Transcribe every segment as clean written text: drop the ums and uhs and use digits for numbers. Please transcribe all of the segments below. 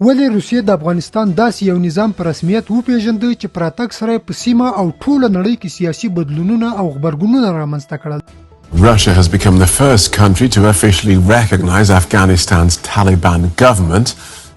ولې روسیې د افغانستان داسې یو نظام په رسمیت وپېژند چې په راتګ سره یې په سیمه او ټوله نړۍ کې سیاسي بدلونونه او غبرګونونه رامنځته کړل؟ Russia has become the first country to officially recognize Afghanistan's Taliban government.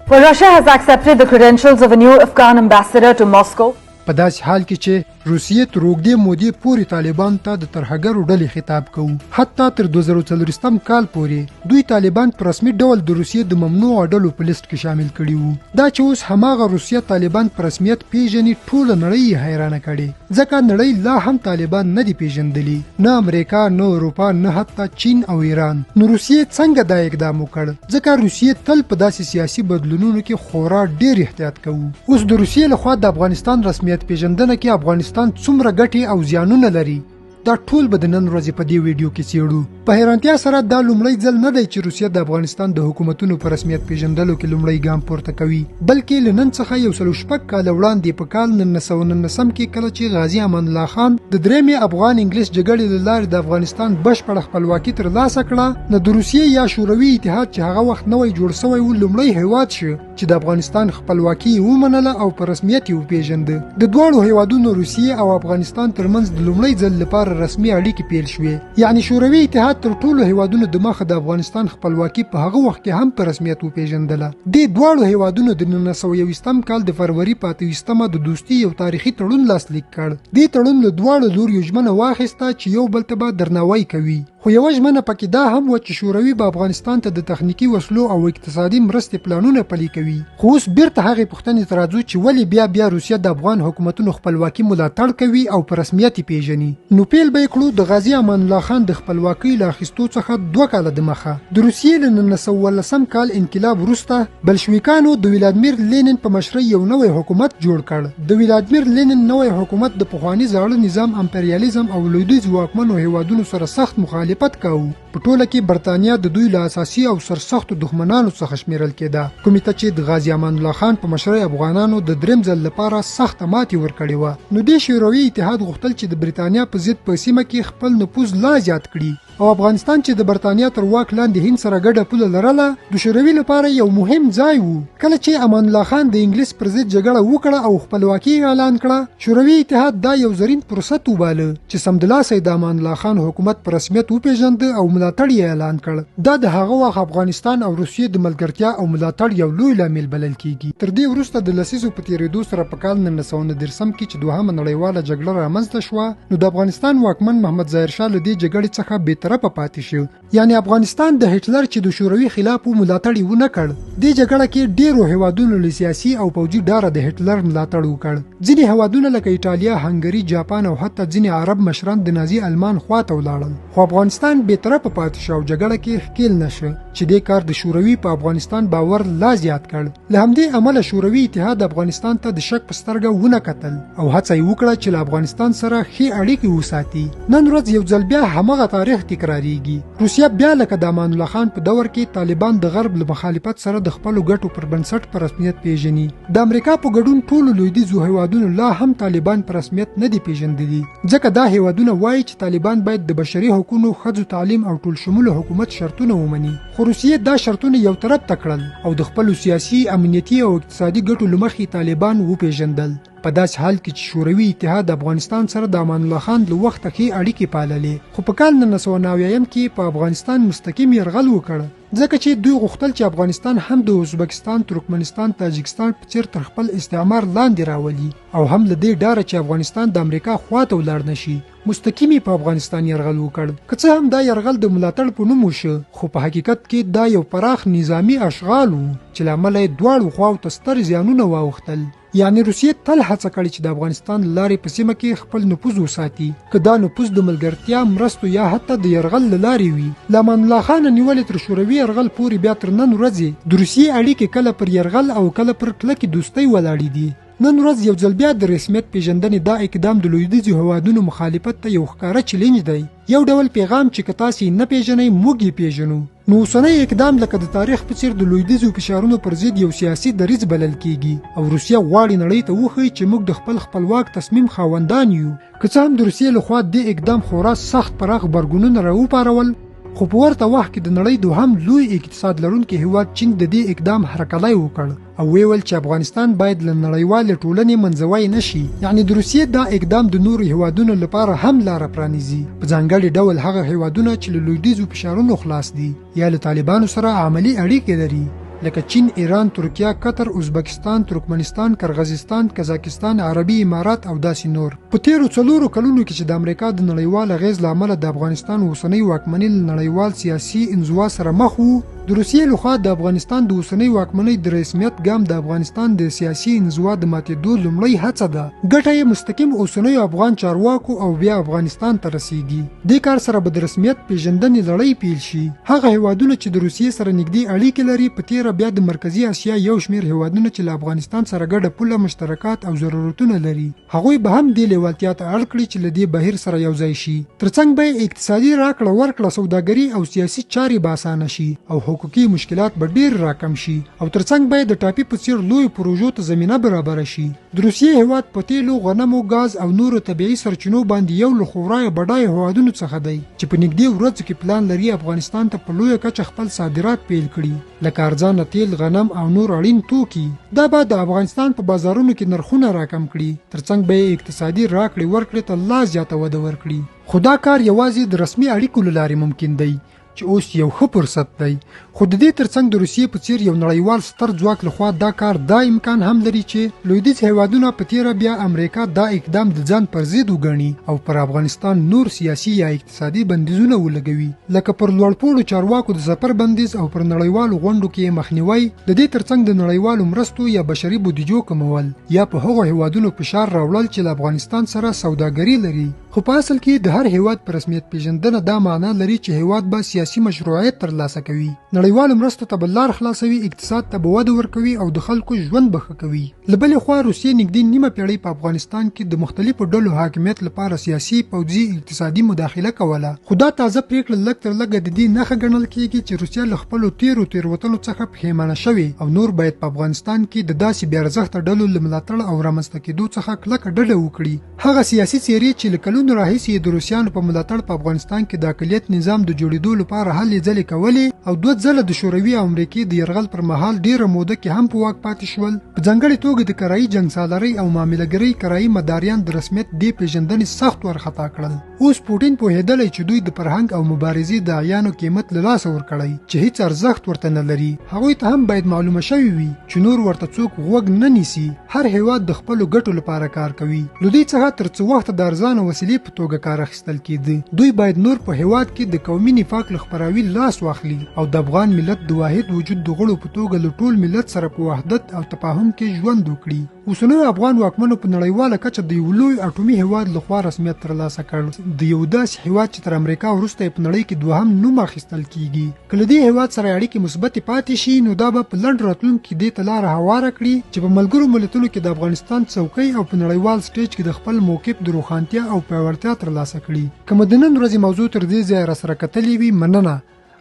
Well, Russia has accepted the credentials of a new Afghan ambassador to Moscow. په داسې حال کې چې روسیې تر اوږدې مودې پورې طالبان ته د ترهګرو ډلې خطاب کوو، حتی تر 2024 کال پورې دوی طالبان په رسمي ډول د روسیې د ممنوع ډلو په لیست کې شامل کړي وو. دا چې اوس هماغه روسیه طالبان په رسمیت پیژني، ټوله نړۍ یې حیرانه کړې، ځکه نړۍ لا هم طالبان نه دي پیژندلي، نه امریکا، نه اروپا، نه حتی چین او ایران. نو روسیې څنګه دا اقدام وکړ؟ ځکه روسیې تل په داسې سیاسي بدلونونو کې خورا ډیر احتیاط کوو. اوس د روسیې لخوا د افغانستان رسمیت پیژندنه کې افغانستان څومره ګټې او زیانونه لري، دا ټول به د نن ورځې په دې ویډیو کې څېړو. په حیرانتیا سره دا لومړی ځل نه دی چې روسیه د افغانستان د حکومتونو په رسمیت پیژندلو کې لومړی ګام پورته کوي، بلکې له نن څخه 106 کاله وړاندې په کال 1919 کې، کله چې غازي امان الله خان د درېیمې افغان انګلیس جګړې له لارې د افغانستان بشپړه خپلواکي ترلاسه کړه، نو د روسیې یا شوروي اتحاد چې هغه وخت نوی جوړ سوی و، لومړی هیواد شو چې د افغانستان خپلواکي یې ومنله او په رسمیت یې وپېژنده. د دواړو هیوادونو، روسیې او افغانستان ترمنځ د لومړی ځل لپاره رسمي اړیکې پیل شوې. یعنی شوروي اتحاد تر ټولو هیوادونو د مخه د افغانستان خپلواکي په هغه وخت کې هم په رسمیت وپېژندله. دې دواړو هیوادونو د 1921 کال د فروري په 28مه د دوستي یو تاریخي تړون لاسلیک کړ. دې تړون له دواړو لوریو ژمنه واخیسته چې یو بل ته به درناوی کوي، خو یوه ژمنه پکې دا هم وه چې شوروي به افغانستان ته د تخنیکي وسلو او اقتصادي مرستې پلانونه پلي کوي. خو اوس بیرته هغې پوښتنې ته راځو چې ولې بیا بیا روسیه د افغان حکومتونو خپلواکي ملاتړ کوي او په رسمیت یې پیژني؟ نو پیل به یې کړو د غازي امان الله خان د خپلواکۍ له اخیستو څخه 2 کاله د مخه. د روسیې له 1917 کال انقلاب وروسته بلشویکانو د ولادمیر لینین په مشرۍ یو نوی حکومت جوړ کړ. د ولادمیر لینین نوی حکومت د پخواني زاړه نظام، امپریالیزم او لویدیځ واکمنو هیوادونو سره سخت مخالفت کاوه. په ټوله کې برتانیا د دوی له اساسي او سرسختو دښمنانو څخه شمیرل کېده، کومې ته چې د غازي امان الله خان په مشرۍ افغانانو د دریم ځل لپاره سخته ماتې ورکړې وه. نو دې شوروي اتحاد غوښتل چې د بریتانیا په ضد په سیمه کې خپل نفوذ لا زیات کړي، او افغانستان چې د برتانیا تر واک لاندې هند سره ګډه پوله لرله، د شوروي لپاره یو مهم ځای وو. کله چې امان الله خان د انګلیس پر ضد جګړه وکړه او خپلواکي یې اعلان کړه، شوروي اتحاد دا یو زرین فرصت وباله چې سمدلاسه یې د امان الله خان حکومت په رسمیت وپېژنده او ملاتړ یې اعلان کړ. دا د هغه وخت افغانستان او روسیې د ملګرتیا او ملاتړ یو لوی لامل بلل کیږي. تر دې وروسته د لسیزو په تیریدو سره په کال 1939 کې چې دوهمه نړیواله جګړه رامنځته شوه، نو د افغانستان واکمن محمد ظاهر شاه له دې جګړې څخه بې طرفه پاتې شو. یعنی افغانستان د هټلر چې د شوروي خلاف و، ملاتړ یې ونه کړ. دې جګړه کې ډیرو هیوادونو له سیاسي او پوځي ډاره د هټلر ملاتړ وکړ. ځینې هیوادونه لکه ایټالیا، هنګري، جاپان او حتی ځینې عرب مشران د نازي المان خواته ولاړل، خو افغانستان بې طرفه پاتې شو او جګړه کې ښکیل نه شو، چې دې کار د شوروي په افغانستان باور لا زیات کړ. له همدې امله شوروي اتحاد افغانستان ته د شک په سترګه ونه کتل او هڅه یې وکړه چې له افغانستان سره ښې اړیکې وساتي. نن ورځ یو ځل بیا همغه تاریخ تکراریږي. روسیه بیا لکه د امان الله خان په دور کې طالبان د غرب له مخالفت سره د خپلو ګټو پر بنسټ په رسمیت پیژني. د امریکا په ګډون ټولو لویدیځو هیوادونو لا هم طالبان په رسمیت نه دي پیژندلي، ځکه دا هیوادونه وایي چې طالبان باید د بشري حقوقو، ښځو، تعلیم او ټول شموله حکومت شرطونه ومني. خو روسیې دا شرطونه یو طرف ته کړل او د خپلو سیاسي، امنیتي او اقتصادي ګټو له مخې طالبان وپیژندل، په داسې حال کې چې شوروي اتحاد افغانستان سره د امان الله خان له وخته ښې اړیکې پاللې، خو په کال 1979 کې په افغانستان مستقیم یرغل وکړ، ځکه چې دوی غوښتل چې افغانستان هم د ازبکستان، ترکمنستان، تاجکستان په څیر تر خپل استعمار لاندې راولي، او هم له دې ډاره چې افغانستان د امریکا خواته ولاړ نشي، مستقیم یې په افغانستان یرغل وکړ. که څه هم دا یرغل د ملاتړ په نوم وشو، خو په حقیقت کې دا یو پراخ نظامي اشغال و چې له امله یې دواړو خواو ته ستر زیانونه واوښتل. یعنی روسیې تل هڅه کړې چې د افغانستان له لارې په سیمه کې خپل نفوذ وساتي، که دا نفوذ د ملګرتیا، مرستو یا حتی د یرغل له لارې وي. له امان الله خانه نیولې تر شوروي یرغل پورې، بیا تر نن ورځې د روسیې اړیکې کله پر یرغل او کله پر کلکې دوستۍ ولاړې دي. نن ورځ یو ځل بیا د رسمیت پیژندنې دا اقدام د لویدیځو هیوادونو مخالفت ته یو ښکاره چیلنج دی، یو ډول پیغام چې که تاسې نه پیژنئ، موږ یې پیژنو. نو اوسنی اقدام لکه د تاریخ په څیر د لویدیځو فشارونو پر ضد یو سیاسي دریځ بلل کیږي، او روسیه غواړي نړۍ ته وښیي چې موږ د خپل خپلواک تصمیم خاوندان یو. که څه هم د روسیې لخوا دې اقدام خورا سخت پراخ غبرګونونه راوپارول، خو په ورته وخت کې د نړۍ دوهم لوی اقتصاد لرونکي هیواد چین د دې اقدام هرکلی وکړ. او ویې ویل چې افغانستان باید له نړیوالې ټولنې منزوی نه شي. یعنې د روسیې دا اقدام د نورو هیوادونو لپاره هم لاره پرانیزي، په ځانګړي ډول هغه هیوادونه چې له لویدیځو فشارونو خلاص دي یا له طالبانو سره عملي اړیکې لري، لکه چین، ایران، ترکیه، قطر، ازبکستان، ترکمنستان، قرغزستان، قزاقستان، عربي امارات او داسې نور. په تېرو څلورو کلونو کې چې د امریکا د نړیوال اغېز له امله د افغانستان اوسنۍ واکمني له نړیوال سیاسي انزوا سره مخ وو، د روسیې لخوا د افغانستان د اوسنۍ واکمنۍ د رسمیت ګام د افغانستان د سیاسي انزوا د ماتېدو لومړۍ هڅه ده. ګټه یې مستقیم اوسنیو افغان چارواکو او بیا افغانستان ته رسېږي. دې کار سره به د رسمیت پېژندنې لړۍ پیل شي. هغه هېوادونه چې د روسیې سره نږدې اړیکې لري، په تېره بیا د مرکزي اسیا یو شمېر هېوادونه چې له افغانستان سره ګډه پوله، مشترکات او ضرورتونه لري، هغوی به هم دې لېوالتیا ته اړ کړي چې له دې بهیر سره یو ځای شي. ترڅنګ به یې اقتصادي راکړه ورکړه، سوداګري او سیاسي چارې به اسانه شي او حقوقي مشکلات به ډېر راکم شي او ترڅنګ به یې د ټاپي په څېر لویو پروژو ته زمینه برابره شي. د روسیې هېواد په تېلو، غنمو، ګاز او نورو طبیعي سرچینو باندې یو له خورایه بډایه هېوادونو څخه دی چې په نږدې ورځو کې پلان لري افغانستان ته په لویه کچه خپل صادرات پیل کړي، لکه ارزانه تېل، غنم او نور اړین توکي. دا به د افغانستان په بازارونو کې نرخونه راکم کړي، ترڅنګ به یې اقتصادي راکړې ورکړې ته لا زیاته وده ورکړي. خو دا کار یوازې د رسمي اړیکو له لارې ممکن دی چې اوس یو ښه فرصت دی. خو د دې ترڅنګ د روسیې په څېر یو نړیوال ستر ځواک لخوا دا کار دا امکان هم لري چې لویدیځ هېوادونه په تېره بیا امریکا دا اقدام د ځان پر ضد وګڼي او پر افغانستان نور سیاسي یا اقتصادي بندیزونه ولګوي، لکه پر لوړپوړو چارواکو د سفر بندیز او پر نړیوالو غونډو کې یې مخنیوی، د دې ترڅنګ د نړیوالو مرستو یا بشري بودیجو کمول یا په هغو هېوادونو فشار راوړل چې له افغانستان سره سوداګري لري. خو په اصل کې د هر هېواد په رسمیت پېژندنه دا معنا لري چې هېواد به سیاسي مشروعیت ترلاسه کوي، نړیوالو مرستو ته به لار خلاصوي، اقتصاد ته به وده ورکوي او د خلکو ژوند به ښه کوي. له بلې خوا روسیې نږدې نیمه پېړۍ په افغانستان کې د مختلفو ډلو حاکمیت لپاره سیاسي، پوځي، اقتصادي مداخله کوله، خو دا تازه پرېکړه لږ تر لږه د دې نښه ګڼل کېږي چې روسیه له خپلو تېرو تېروتنو څخه پښېمانه شوې او نور باید په افغانستان کې د داسې بې ارزښته ډلو له ملاتړ او رامنځته کېدو څخه کلکه ډډه وکړي. هغه سیاسي څېرې چې له کلونو راهیسې یې د روسیانو په ملاتړ په افغانستان کې د اقلیت نظام د جوړېدو لپاره هلې ځلې کولې او دوه ځله د شوروي او امریکې د یرغل پر مهال ډېره موده کې هم په واک پاتې شول، په ځانګړې توګه د کرايي جنګسالارۍ او معاملهګرۍ کرايي مداریان د رسمیت دې پېژندنې سخت وارخطا کړل. اوس پوټین پوهېدلی چې دوی د فرهنګ او مبارزې د اعیانو قیمت له لاسه ورکړی چې هیڅ ارزښت ورته نه لري. هغوی ته هم باید معلومه شوې وي چې نور ورته څوک غوږ نه نیسي. هر هېواد د خپلو ګټو لپاره کار کوي. له دوی څخه تر څه وخته د ارزانه وسیلې په توګه کار اخیستل کېده. دوی باید نور په هېواد کې د قومي نفاق له خپراوي لاس واخلي او د افغان ملت د واحد وجود د غړو په توګه له ټول ملت سره په وحدت او تفاهم کې ژوند وکړي. اوسنیو افغان واکمنو په نړیواله کچه د یو لوی اټومي هېواد له خوا رسمیت ترلاسه کړ، د یو داسې هېواد چې تر امریکا وروسته یې په نړۍ کې دوهم نوم اخیستل کېږي. که له دې هېواد سره اړیکې مثبتې پاتې شي، نو دا به په لنډ راتلونکي کې دې ته لاره هواره کړي چې په ملګرو ملتونو کې د افغانستان څوکۍ او په نړیوال سټیج کې د خپل موقف د روښانتیا او پیاوړتیا ترلاسه کړي. که مو د نن ورځې موضوع تر دې ځایه راسره کتلې وي، مننه.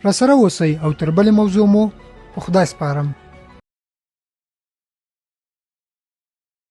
راسره اوسئ او تر بلې موضوع مو په خدای سپارم.